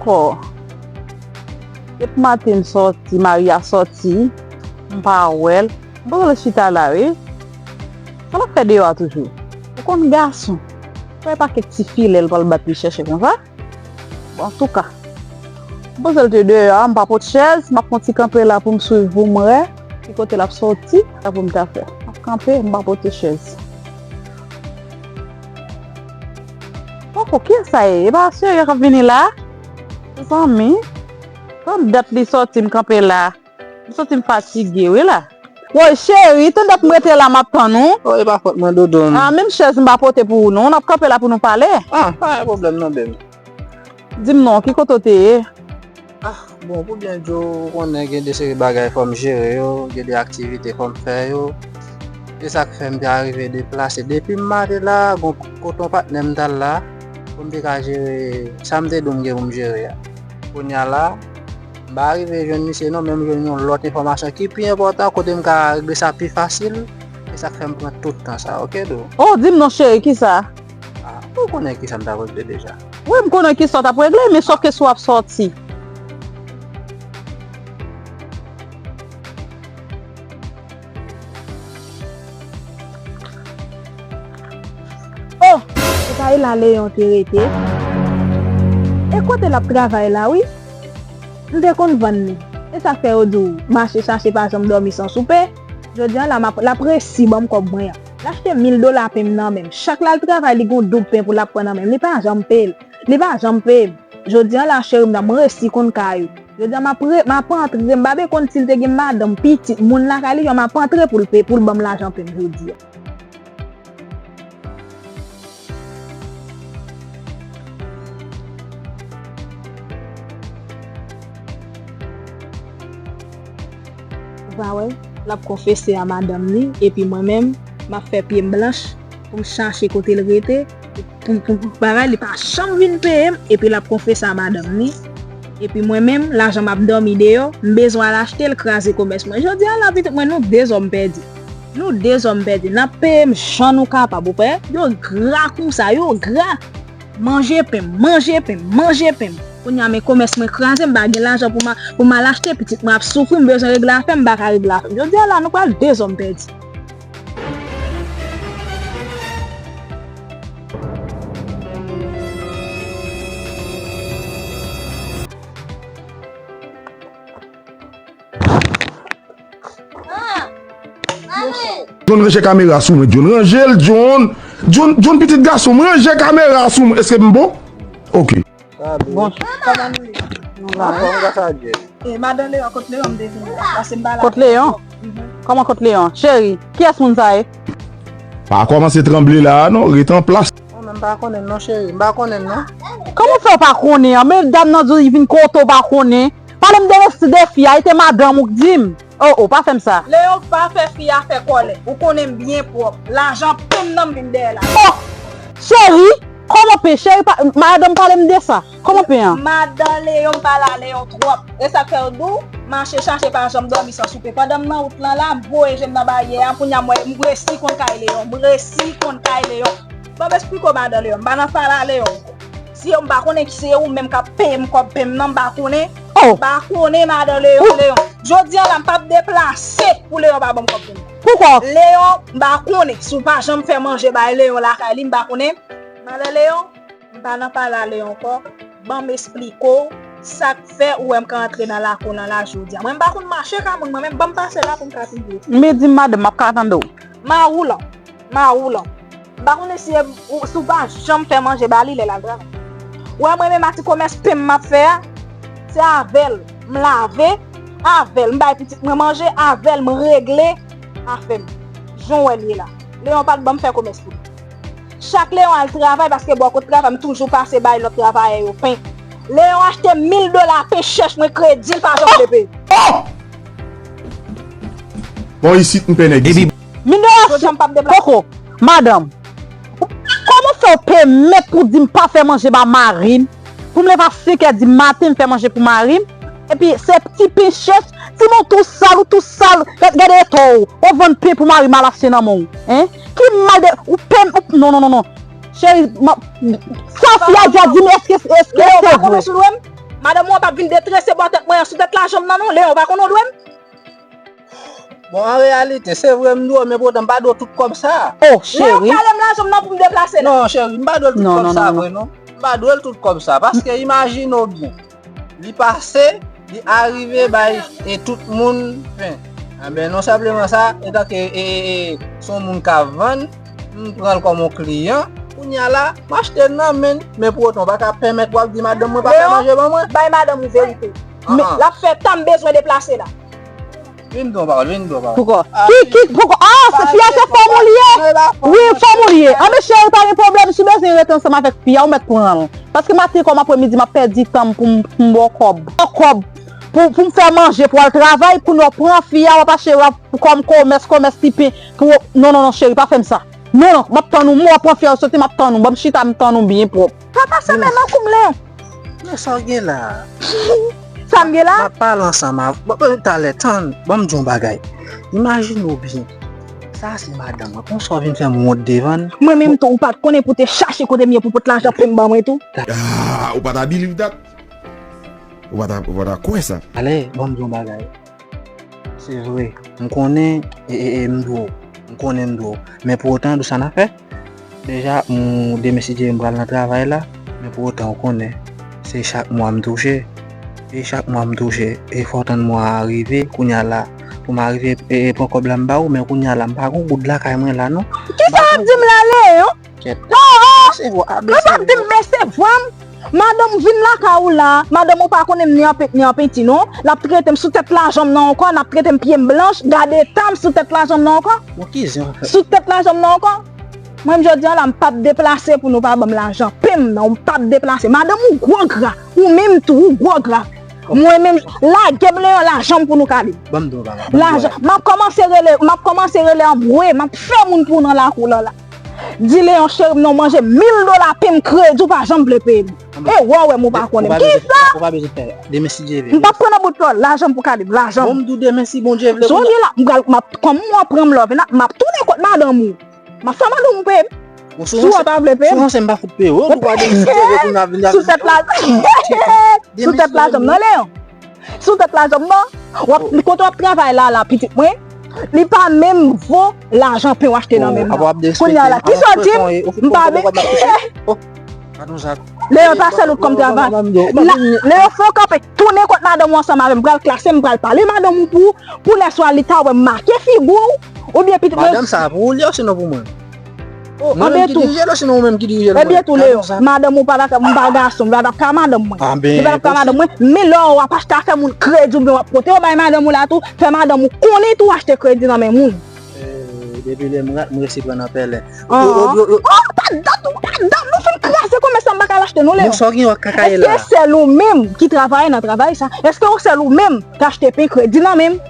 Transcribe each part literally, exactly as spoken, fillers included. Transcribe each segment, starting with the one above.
Fò. Depi maten m sòti, Maria sòti, m pa wè l. M panse l chita la, wi. Sa l ap fè deyò a toujou? Ou konn gason. Fè pa kèk ti filè l pral bat li chèche konsa. Bon, antouka. M panse l te deyò a, m pa pot chèz, m ap fè yon ti kanpe la pou m swiv, pou m wè ki kote l ap sòti, sa pou m ta fè. M ap kanpe, m pa pote chèz. Poko, kiyès sa ye? E pa Cheri k ap vini la? Mezanmi, tann dat li sòti, m kanpe la. M santi m fatige, wi la. Woy, Cheri, tann dat m rete la, m ap tann ou. Oh, e pa fòt mwen, Doudou. Ah, menm chèz m pa pote pou ou, non. N ap kanpe la pou nou pale. Ah, pa gen pwoblèm, non, baby. Di m non, ki kote w te ye? Ah, bon, pou byen di w, ou konnen gen de seri bagay fò m jere yo, gen de aktivite fò m fè yo. E sa k fè m te arive deplase. Depi m maten la, gon kote yon patnè m t al la, pou m te ka jere sa m te di w m gen pou m jere a. Kounye a la, m pa rive jwenn misye non, men m jwenn yon lòt enfòmasyon ki pi enpòtan, kote m ka regle sa pi fasil. E sa k fè m pran tout tan sa, oke, Dou? Oh, di m non, Cheri, kisa? Ah, ou konnen kisa m t ap regle deja. Wi, m konnen kisa w t ap regle, men sòf ke si w ap sòti. Oh, se pa e la Leyon te rete? E kote l ap travay la, wi. M te konn vann li. E sa k fè yo di w mache chache pa janm dòmi san soupe. Jodi a la, m ap, l ap resi ban m kòb mwen an. L achte mil dola pen m nan men m. Chak lè l travay, li gon doub pen pou l ap pran nan men m. Li pa janm peye l. Li pa janm peye m. Jodi a la, cheri m nan, m resi konn kay ou. Jodi a, m ap re-, m ap antre, m pa bezwen konn si l te gen madanm, pitit, moun lakay li, m ap antre pou l peye, pou l ban m lajan pen m jodi a. Ou pa wè, l ap konfese a madanm li, epi mwen menm, m ap fè pye m blanch pou m chache kote l rete, pou, pou, pou bagay, li pa janm vin peye m, epi l ap konfese a madanm li. Epi mwen menm, lajan m ap dòmi deyò, m bezwen al achte l, kraze komès mwen. Jodi a la, pitit mwen, nou de zòm pèdi. Nou de zòm pèdi. N ap peye m jan nou kapab, ou wè? Yo gra konsa, yo gra. Manje pen m, manje pen m, manje pen m. Kounye a, men komès mwen kraze, m pa gen lajan pou m a-, pou m al achte, pitit mwen ap soufri, m bezwen regle afè m, m pa ka regle afè m. Jodi a la, nou pral de zòm pèdi. John, ranje kamera sou mwen, John. Ranje l, John. John, John, pitit gason m, ranje kamera sou mwen. Èske m bon? Ok. Bon, kòman nou ye? Nou la. Anfòm, gras a Dye. E, madan Leyon, kot Leyon m te vin la? Pase m pa la. Kot Leyon? Mhm. Kòman kot Leyon? Cheri, kiyès moun sa ye? Pa kòmanse tranble la a non, ret an plas. Mwen menm m pa konnen non, cheri, m pa konnen non. Kòman w fè w pa konnen an? Men dam nan di w li vin kote w pa konnen. Pale m de resi de fi a, e te madanm ou k di m. Oh, oh, pa fè m sa. Leyon pa fè fi a fè kòlè. Ou konnen m byen pwòp. Lajan pen m nan m vin dèyè la. Oh! Cheri, kòman pen? Cheri, pa, madanm pale m de sa. Kòman pen an? Madan Leyon, m pale a Leyon twòp. E sa k fè yo di w, mache chache pa janm dòmi san soupe. Pandan m nan wout lan la, m voye je m nan baryè a, kounye a m wè, m resi konn kay Leyon. M resi konn kay Leyon. Ban m esplike w, madan Leyon. M pa nan pale a Leyon ankò. Si yo, m pa konnen si se ou menm k ap peye m kòb pen m nan, m pa konnen. Oh! M pa konnen, madan Leyon, Leyon. Jodi a la, m p ap deplase pou Leyon pa ban m kòb pen m. Poukò? Leyon, m pa konnen. Si w pa janm fè manje bay Leyon lakay li, m pa konnen. Madan Leyon, m pa nan pale a Leyon ankò. Ban m esplike w sa k fè ou wè m ka antre nan lakou lan la jodi a. Mwen, m pa konn mache ka moun, mwen menm, ban m pase la pou m ka fin di w. Men di m, madanm, m ap ka tande w. Mawoulan. Mawoulan. M pa konnen si e, ou, si w pa janm fè manje ba li lè l al travay. Ou wè mwen menm a ti komès pen m m ap fè a, se avè l m lave, avè l m bay pitit mwen manje, avè l m regle afè m. Jan w wè l ye la. Leyon pa t ban m fè komès pou li. Chak Leyon al travay, paske bò kot travay m toujou pase bay lòt travayè yo pen. Leyon achte mil dola pen chèch mwen kredi, l pa janm vle peye. Oh! Bon, isit m pè nèg isit. Mil dola. Jodi a m p ap deplase. Koko, madanm, kòman fè w pèmèt pou di m pa fè manje ba mari m? Pou m leve a senkè di maten, m fè manje pou mari m. Epi se ti pen chèch, timoun tou sal, ou tou sal. Gad, gade eta w. Ou vann pen pou mari m al achte nan men w. Hein? Ki mal de, ou pèm, ou, non, non, non, non. Cheri, m ap, sa fi a di a di m, èske, èske se vre? Leyon, pa konnen si w lwe m? Madanm ou an p ap vin detrese bò tèt mwen an sou tèt lajan m nan non. Leyon pa konn ou dwe m. Bon, an reyalite, se vre m dwe w, men poutan m pa dwe w tout kòb sa. Oh, cheri. Leyon, kale m lajan m nan pou m deplase la. Non, cheri, m pa dwe l tout kòb sa vre non. M pa dwe l tout kòb sa. Paske imajine w byen. Li pase, li arive bay e tout moun pen. Anben, non senpleman sa, etanke e, e, e, se yon moun k ap vann, m pran l kòm yon kliyan. Kounye a la, m achte l nan men l. Men pou otan, w pa ka pèmèt w ap di madanm mwen pa fè manje ban mwen. Bay madanm ou verite. L ap fè tan m bezwen deplase la. Vin di yon pawòl, vin di yon pawòl. Poukò? Ki, ki, poukò? Ah, se fi a se fanm ou li ye? Wi, fanm ou li ye. Anben cheri, pa gen pwoblèm, si w bezwen rete ansanm avèk fi a, ou mèt pran l. Paske maten kòm apremidi, m ap pèdi tan m pou m pou m ba w kòb. Ba w kòb pou, pou m fè manje, pou w al travay, kounye a w pran fi a, w ap achte w ap kòm komès, komès ti pen pou w. Non, non, non, cheri, pa fè m sa. Non, non, m ap tann ou, m wè w ap pran fi a, w soti, m ap tann ou, ban m chita, m tann ou byen pwòp. Pa pase men nan kou m, Leyon. Men sa w gen la a? Sa m gen la a? M ap pale ansanm avè w. Bon, talè, tann, ban m di w yon bagay. Imajine w byen. Sa a se madanm mwen. Konsa w vin fè m wont devan l. Mwen menm tou, ou pa t konnen pou w te chache kote m ye pou w pot lajan pou m ban mwen tou? Ah, ou pa ta believe that? Ou pa ta, ou pa ta kwè sa? Talè, ban m di w yon bagay. Se vre, m konnen e, e, e m dwe w. M konnen m dwe w. Men pou otan, ou sa n ap fè? Deja, m, demen si Dye vle m pral nan travay la, men pou otan ou konnen, se chak mwa m touche. E chak mwa m touche. E fò w tann mwa a rive, kounye a la, pou m arive e, e pran kòb la m ba ou, men kounye a la, m pa gen goud lakay mwen la non. Kisa w ap di m la, Leyon? Kèt. Oh, oh! Mesye vwa, a mesye vwa. Ou p ap di m mesye vwa m? Madanm vin lakay ou la, madanm ou pa konnen m ni an pent ni an penti non. L ap trete m sou tèt lajan m nan ankò, l ap trete m pye m blanch, gade eta m sou tèt lajan m nan ankò. Bon, ki zen w fè? Sou tèt lajan m nan ankò. Mwen menm jodi a la, m p ap deplase pou nou pa ban m lajan pen m nan, m p ap deplase. Madanm ou gwo gra, ou menm tou, ou gwo gra. Mwen menm, lage m Leyon lajan m pou nou kale. Ban m di w bagay. Lajan, m ap kòmanse rele, m ap kòmanse rele anmwe, m ap fè moun pou w nan lakou lan la. Di Leyon cheri m nan w manje mil dola pen m kredi w pa janm vle peye m. E wè w wè m ou pa konnen m. Kisa? Ou pa bezwen fè. Demen si Dye vle. M p ap pran nan bout pa w lajan m pou kale m, lajan m. Bon m di w demen si Bondye vle. Jan w ye la, m pral, m ap, kòm ou pran m love la, m ap tounen kot madanm ou. M ap fè madanm ou peye m. Si w pa vle peye m. Sou ranse m pa fout peye w. Ou pa demen si Dye vle pou n ap vin ap. Sou tèt la. Sou tèt lajan m nan Leyon. Sou tèt lajan m nan, w ap, kote w ap travay la, la, pitit mwen, li pa menm vo lajan pen w achte nan men m nan. Kounye a la, kisa w di m? M pa vle. Leyon, pa sèl ou t kòm travay. Leyon, fè w kanpe, tounen kot madanm ou ansanm avè m, m pral klase, m pral pale madanm ou pou, pou lè swa li ta wè m make figi w, oubyen pitit mwen. Madanm sa pou ou li osinon pou mwen? Mwen menm ki dirije l osinon ou menm ki dirije l mwen? Ebyen tou Leyon, madanm ou pa ta ka, m pa gason, m pa t ap ka madanm mwen. Li pa t ap ka madanm mwen, men lè w ap achte afè moun kredi oubyen w ap pote yo bay madanm ou la tou, fè madanm ou konnen tou w achte kredi nan men moun. Depi lè m rat m resi pran nan pèlen. Oh, pa dat, pa dat, nou fin kraze komès la, m pa ka al achte non Leyon. Bon, sa w gen w ak kakaye la? Èske sèl ou menm ki travay nan travay sa? Èske w sèl ou menm k achte pen kredi nan men m?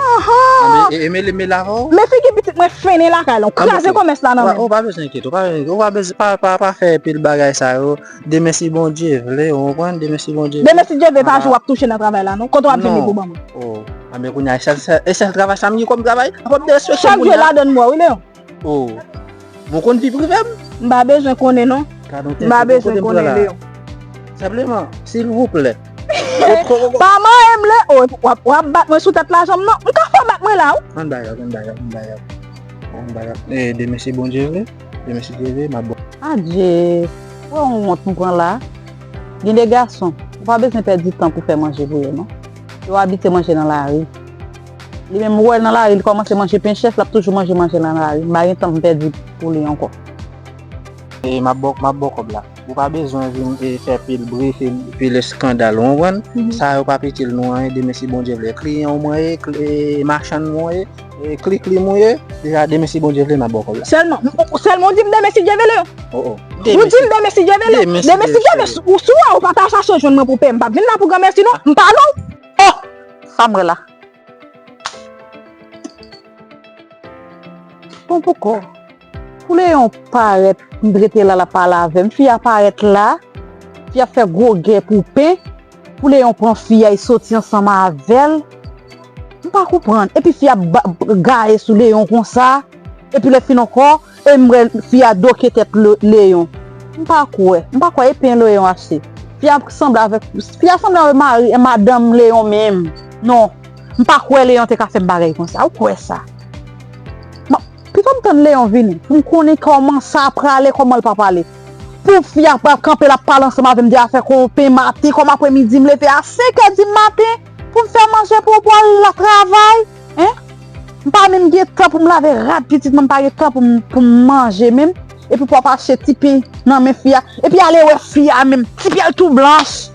Ahan! E, e, e mele, mele avè w? Men figi pitit mwen fennen lakay la, w kraze komès la nan men m. Ou pa bezwen enkyete, ou pa, ou pa bezwen, pa, pa, pa fè pil bagay sa yo. Demen si Bondye vle, ou konprann? Demen si Bondye vle. Demen si Dye vle, pa jou w ap touche nan travay la non. Kote w ap jwenn li pou ban mwen? Oh, anben kounye a, e sèl, sèl, e sèl travay sa m gen kòm travay? Ou ap derespekte moun la. Chak jou ladann mwen, wi Leyon. Oh. Bon, w konn vi prive m? M pa bezwen konnen non. M pa bezwen konnen Leyon. Senpleman, silvouplè. Pa manyen m Leyon, w ap, w ap bat mwen sou tèt lajan m non. M ka fè w bat mwen la wi. Ann bay lòt, ann bay lòt, ann bay lòt. Ann bay lòt. E demen si Bondye vle, demen si Dye vle, m ap ba w. Adje, wè yon wont m pran la. Gen de gason, ou pa bezwen pèdi tan pou fè manje pou yo non. Yo abitye manje nan lari. Li menm ou wè l nan lari, li kòmanse manje pen chèch, l ap toujou manje manje nan lari. M pa gen tan pou m pèdi pou li ankò. E m ap ba w, m ap ba w kòb la. Ou pa bezwen vin e fè pil bri, pil, pil eskandal, ou konprann? Sa yo p ap itil nou anyen, demen si Bondye vle. Kliyan w mwen ye, e machann mwen ye, e klikli mwen ye, deja demen si Bondye vle, m ap ba w kòb la. Sèlman, sèlman ou di m demen si Dye vle. Oh, oh. Ou di m demen si Dye vle. Demen si Dye vle, ou sou a, ou pa ta chache jwenn mwen pou peye m. M p ap vin la pou granmèsi non, m pale w. Oh! Sa m wè la. Bon, poukò? Pou Leyon parèt, m rete la, l ap pale avè m. Fi a parèt la, fi a fè gwo gè pou pen. Pou Leyon pran fi a, e soti ansanm avè l. M pa konprann. Epi fi a ba, gaye sou Leyon konsa. Epi lè fin ankò, e m wè fi a doke tèt Le, Leyon. M pa kwè. M pa kwè e pen Leyon achte. Fi a sanble avèk, fi a sanble avèk mari, madanm Leyon menm. Non, m pa kwè Leyon te ka fè m bagay konsa. Ou kwè sa? Bon, pito m tann Leyon vini, pou m konnen kòman sa prale, kòman l pa prale. Pou fi a pral kanpe, l ap pale ansanm avè m de afè konpe maten, kòm apremidi, m leve a senk è di maten, pou m fè manje pou ou, pou w al travay. Hein? M pa menm gen tan pou m lave rad pitit mwen, m pa gen tan pou m, pou m manje menm. Epi pou w ap achte ti pen nan men fi a. Epi ale wè fi a menm, ti pyè l tou blanch.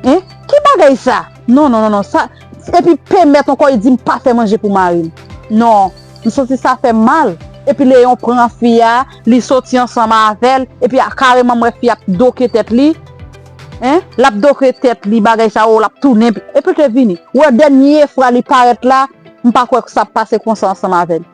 Hein? Ki bagay sa? Non, non, non, non, sa. Epi pèmèt ankò, li di m pa fè manje pou mari m. Non, m santi sa fè m mal. Epi Leyon pran fi a, li soti ansanm avè l. Epi a, kareman m wè fi a ap doke tèt li. Hein? L ap doke tèt li, bagay sa yo, l ap tounen. Epi l te vini. Ou wè dènye fwa li parèt la, m pa kwè sa ap pase konsa ansanm avè l.